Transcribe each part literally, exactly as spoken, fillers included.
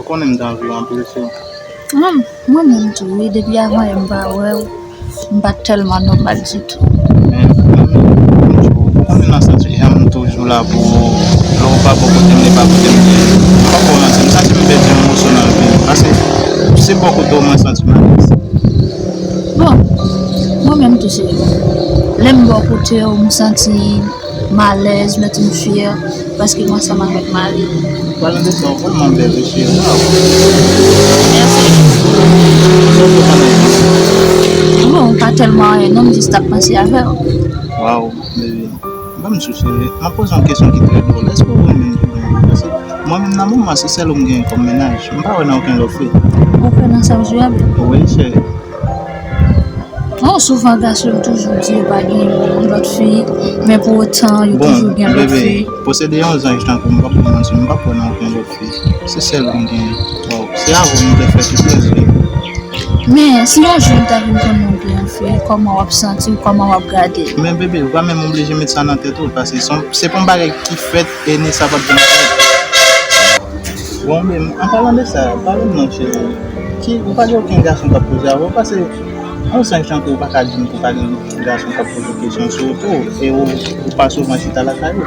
Ou konnen m t anvi w anpil, cheri. Mwen menm tou, wi, depi avan yè m pa wè w, m pa tèlman nòmal ditou. Men, mwen menm, ou konnen nan santi jan m toujou la pou ou, lè w pa bò kote m, li pa kote m ye. M pa ba w manti, m santi m pèdi yon moso nan vi m. Paske se bò kote w mwen santi m alèz. Bon, mwen menm tou se, lè m bò kote w, m santi m alèz, m santi m fyè, paske m ansanm avèk mari m. Palan de sa, ou vrèman bèl, wi, cheri. Waw. Mèsi. Sa w fè pandan yon tan? Bon, pa tèlman anyen, non, m jis t ap panse avè w. Waw, bebe. Ban m di w, cheri, m ap poze w yon kesyon ki trè dwòl. Èske w renmen m tou menm? Paske mwen menm, nan moman, se sèl ou m genyen kòm mennaj. M pa wè nan okenn lòt fi. Ou kwè nan sa w di a, bebe? Wi, cheri. Non, souvan gason yo toujou di yo pa gen lòt fi, men pou otan yo toujou gen lòt fi. Bon, bebe, posede yon zanj tankou m, m p ap ba w manti, m p ap wè nan okenn lòt fi. Se sèl ou m genyen. Waw, se avè w m te fè tout rès vi m. Men, si yon jou m ta vin konnen w gen yon fi, kòman w ap santi w, kòman w ap gade l? Men, bebe, ou pa menm oblije met sa nan tèt ou, paske se yon, se pa yon bagay ki fèt e ni sa p ap janm fèt. Bon, men, an palan de sa, pale m non, cheri. Ki, ou pa gen okenn gason k ap koze avè w? Paske yon zanj tankou w pa ka di m ke pa gen gason k ap poze w kesyon sou ou tou, e ou, ou pa souvan chita lakay ou.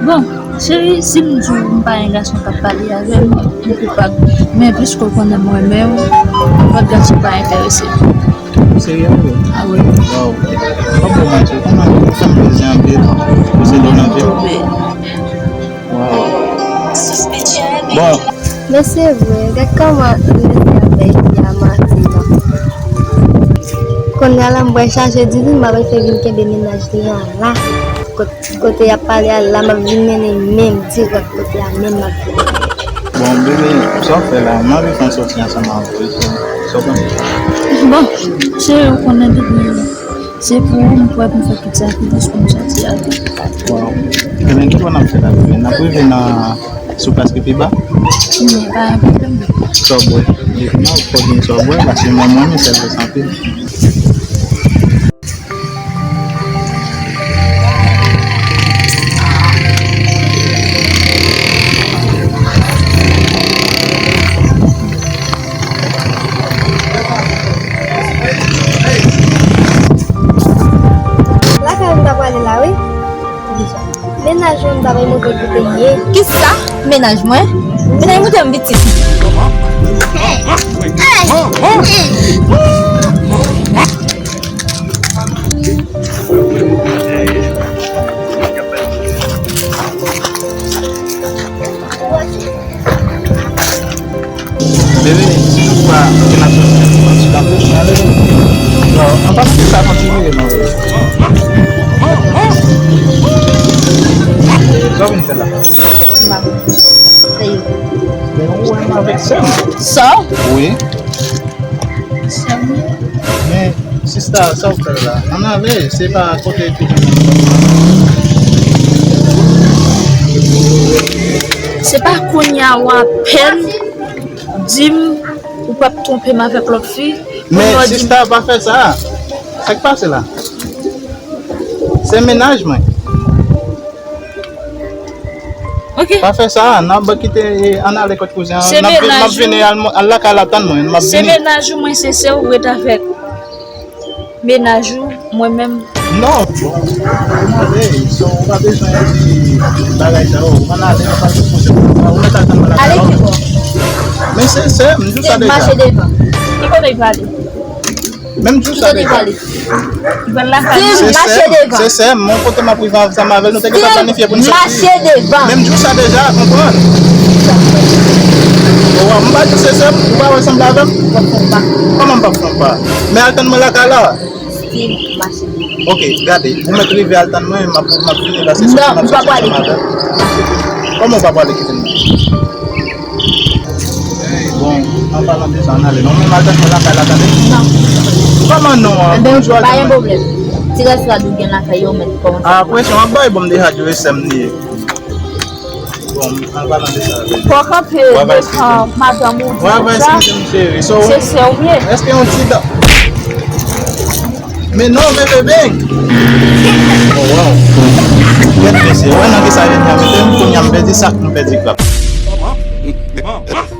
Bon, cheri, si m di w m pa gen gason k ap pale avè m, ou koupab. Men, piske w konnen m renmen w, lòt gason pa enterese m. Ou serye vre? A wi. Waw. M p ap ba w manti, ou konn fè m plezi anpil, posede w nan vi m. Waw. Bon. Men se vre, gad kòman mesye ap bay fi a manti non. Kounye a la m bwè chaje di vin, m ap fè vin kenbe mennaj li an la. Kot-, kote y ap pale a la, m ap vin mennen menm dirèk kote a menm m ap vin mennen. Bon, bebe, sa w fè la, m anvi fè yon sòti ansanm avè w, sa w panse? Bon, cheri, ou konnen depi se pou ou m prè pou m fè tout sakrifis pou m sòti avè w. Waw. Ebyen, ki bò n ap fè la, bebe? N ap rive nan sou plas ki pi ba? Wi, pa gen pwoblèm. Sa w bwè? Non, fò gen sa w bwè, paske mwen, mwen, men sèl vre santi. Lakay ou ta prale la, wi. Mennaj ou m ta bay montre kote l ye. Kisa? Mennaj mwen? Mennaj mwen te yon pitit. Bebe, si toutfwa ke n ap sòti ansanm, ann sòti ansanm, ale, bebe. Non, an palan de sa, kontinye, non, bebe. Sa w vin fè la? M pa konn. Serye. Men ou wè m avèk sè m. Sa? Wi. Sè m. Men, sista, sa w fè la? Ann ale, se pa kote ki. Se pa kounye a w apèn di m ou p ap twonpe m avèk lòt fi. Men, sista, pa fè sa. Sa k pase la? Se mennaj mwen. Ok. Pa fè sa, n ap kite, ann ale kot kouzen an. N ap vin, n ap vini, al, al lakay la, tann mwen, n ap vini. Se mennaj ou, mwen se sè w, ret avèk mennaj ou, mwen menm. Non, bon, ann ale, so, ou pa bezwen di bagay sa yo, ann ale, ann pase kouzen an, ou mèt al tann mwen lakay la. Ale ki bò? Men se, se, m di w sa deja. Mache devan. Ki kote w prale? Menm jou sa deja. Di m mache devan. Se sè m, se sè m, men kote m ap rive ansanm avè l, nou te ka planifye pou n sòti. Mache devan. Menm jou sa deja, konprann. Ou wè, m pa di se sè m, ou pa wè sanble avè m? Kòman m p ap fè yon pa? Men al tann mwen lakay la. Still mache devan. Ok, gade, ou mèt rive al tann mwen, m ap, m ap vini la, se sòti m ap sòti ansanm avè l. Kòman ou pa prale kite m? Bon, an palan de sa, ann ale. Non, men m al tann mwen lakay la, tande? Non. Kòman non an? Enben, pa gen pwoblèm. Ti rès rad ou gen lakay yo, mèt kòmanse. A, presyon ap bay, bon, m deja di w, e sè m li ye. Bon, an palan de sa, bebe. Fò kanpe devan madanm ou di sa. Wa va eskize m, cheri. So, se sè w ye. Èske yon ti dan. Men non, men bebe. Oh, wow. Gèt mesye, wè nan ki sa vin nan mete m, kounye a m pèdi sak, m pèdi klap. Kòman? Kòman?